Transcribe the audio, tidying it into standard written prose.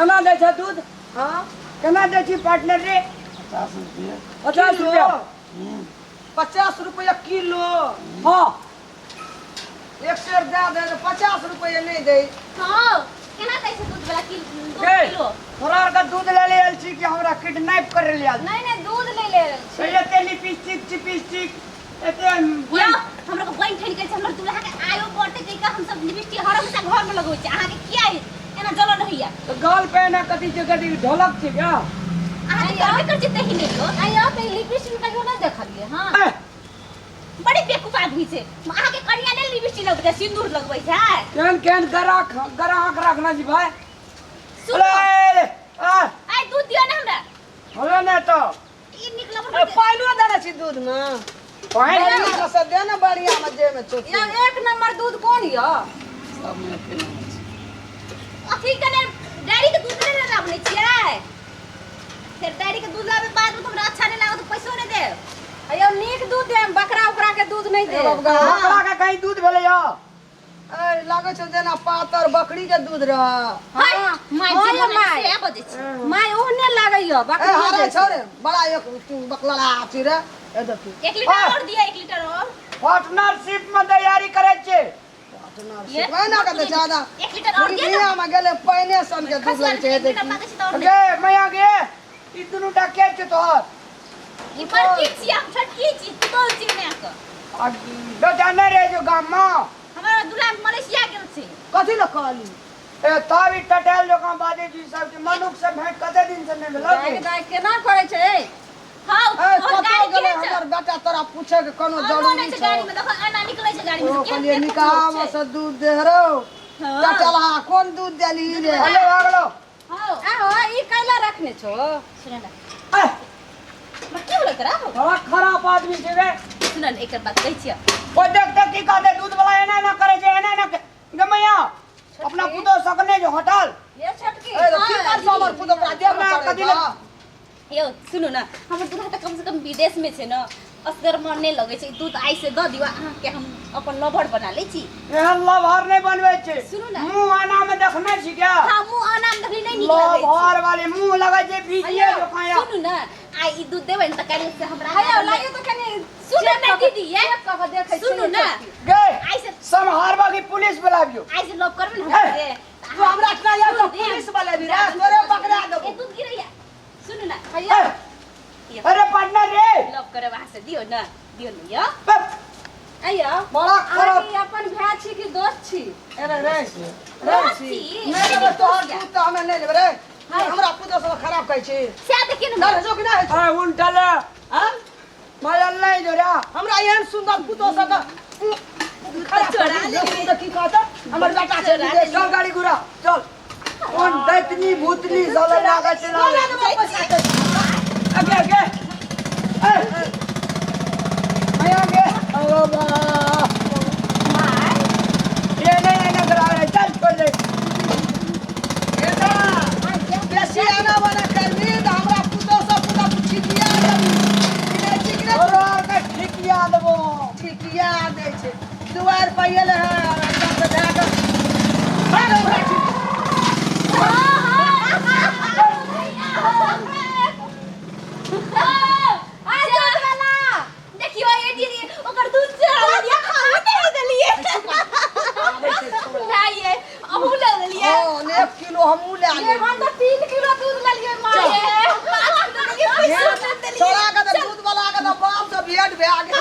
केना दै छै दूध? हाँ। केना दै छी पार्टनर रे? 50 रुपये। 50 रुपया। 50 रुपया किलो। हाँ। एक सेर दे दे तो 50 रुपया नहीं दे। हाँ, केना दै छै दूध वाला किलो? दूध के? किलो। तोरा आर के दूध ले ले आयल छी कि हमरा किडनैप करे ले आयल? नहीं नहीं, दूध ले ले आयल छी। एते लिपस्टिक चिपिस्टिक एते। यो, हमरा के बइन ठनि के छै, हमर दूल्हा के आयो पड़ते कहि के हम सब लिपस्टिक हर हमेशा घर में लगबै छी। अहाँ के किया एना जलन होइया? तो गाल पे एना कथी छै, कथी ढोलक छै क्या? अहाँ के करबे कर छै तही नहि यो। आइयो तऽ लिपस्टिक कहियो नहि देखलियै। हाँ। एह, बड़ी बेवकूफ आदमी छै। अहाँ के कनिया नहि लिपस्टिक लगबै छै, सिंदूर लगबै छै। केहन केहन गराक गराहक रखना छी भाई। सुनो। अरे, आ, आइ दूध दियौ ने हमरा। होले ने तो। ई नीक लगल। पानिओ देने छी दूध में? पानि। बढ़िया से दे ने, बढ़िया में जे में चोट। या एक नंबर दूध कोन यऽ? सब में एके नंबर छै। अथी कने डेयरी के दूध नहि ने लाबने छियै? फेर डेयरी के दूध लाबे बाद में तऽ हमरा अच्छा नहि लागत, पैसो नहि देब। अयो नीक दूध देम, बकरा उकरा के दूध नहीं देम। बकरा के कहीं दूध भेलै यौ? ए, लागै छौ जेना पातर बकरी के दूध रह। हाँ, my हाँ जे यौ मन my. से बजै छै। My ओहने लागै यऽ ए बकरी हरे जैसे। छौ रे बड़ा एक तू बकला छी रे, ए देखी। 1 लीटर और दिया, 1 लीटर और। पार्टनरशिप में तैयारी करै छियै। पार्टनरशिप एना के तऽ ज्यादा। 1 लीटर और दिया ना। दुनिया में गेलै पाइने सन के दूध खसुआ लगै छै। ए 1 लीटर देखी। मांगै छै तऽ और नहि। गे मैया गे, ई दुनू टा के छै तोहर? ई बड़की छी, हम छोटकी छी, पुतोहु छी माय के। आ बेटा नहि रहै छौ गाम में? हमर दूल्हा मलेशिया गेल छै। कथी लए कहली? ए तब ई टटेल जकाँ बाजै छी सबके। मनुख से भेंट कते दिन से नहि भेलौ? दाइ दाइ केना करै छै ए? हाँ, ए तोहर कतौ गाड़ी गेलै केहन छै? हमर बेटा? तोरा पूछे के कोनो आनो जरूरी नहि छै छौ? गाड़ी में, देखो एना निकलै छै गाड़ी में ओ से, केहन कहलियै बेवकूफ निकाह लोक में छै। से दूध दे रौ। हाँ। टटलहा कोन दूध देली रे? हेलो आगलो। हाँ। आहो ई कैला रखने छो? सुन ना। एह, की भेलै तोरा? बड़ा खराब आदमी छै रे। सुन ने, एकर बात कहै छियै। ओ देख देख की कहते, दूध वाला एना एना करे छै, एना एना गे मैया अपना पुतोह सकने जो होटल। ये छोटकी। ए की कर छौ हमर पुतोह तोरा देह में हमरा चढ़ै कथी छौ? यौ सुनू ने, हमर दूल्हा तऽ कमसँ कम विदेशमे छै ने, असगर मन नहि लगै छै। दूध आइ से दऽ दियौ अहाँके, हम अपन लवर बना लै छी। एहन लवहर नहि बनबै छै। सुनू ने। मुँह आना में देखने छी क्या? हाँ, मुँह आना मे देखली, नहि नीक लगै छै। लवहर वाले मुँह लगै छै बीजिए जकाँ या। सुनू ने, आइ ई दूध देबै ने तऽ काल्हि से हमरा हेयौ लाइयो तऽ कनि। सुनू चेक ने कऽ के- दीदी, ये। चेक कऽ के देखै छी। सुनू ने। गे आइ से सम्हारबा की पुलिस बुलाबियो? आइ से लव करबै ने हमरा से। तू हमरा इतना यार तो पुलिस वाले भी रे तोरे पकड़ा देबो। ए दूध गिरैया, सुनू ने। हैया। ए, अरे पार्टनर रे। लव करब अहाँ से, दियौ ने, दियौ ने यौ। अयौ बड़ा खराब। अहाँ की अपन भाय छी कि दोस्त छी? अरे रे दोस्त छी। नहि लेबै तोहर दूध तऽ हमे नहि लेबै रे। हमरा पुतोह सब खराब कहै छी। सएह देखियौ ने। नहि जो कि नहि? आ उल्टा ले। आँ? मजल नहीं जो रे। हमरा एहन सुन्दर पुतोह सब खराब चोरा कहै छी। तऽ की कहत हमर बेटा छै विदेश। चल गाड़ी घुरा चल। कोन दैतनी भूतनी साला नागा चला। चला देबो पैसा के। आगे आगे ए मैं आगे। अरे बा ये नहीं नहीं करा रहे, चल छोड़ दे। बेटा बेसी आना वाना करबी तऽ हमरा पुतोह सब पुतोह तू छिटिया देबी कि नहि? ठीक ने? और और के ठिकिया देबो। छिटिया दै छै। दुआरि पर एलै हँ एकदम से धए कऽ भाग हमरा ठीक। देखियो ये दीदी, ओकर दूध चढ़ा देलियै, हम नहीं देलियै। नहीं ये अहू ले देलियै। हँ, ने 1 किलो हमहूँ लए ये लेब। हम तऽ 3 किलो दूध लेलियै माय। ये 5 किलो देलियै, पैसो नहि देलियै। छोड़ा के तऽ दूध वाला के तऽ बाप से भेंट भए गेल।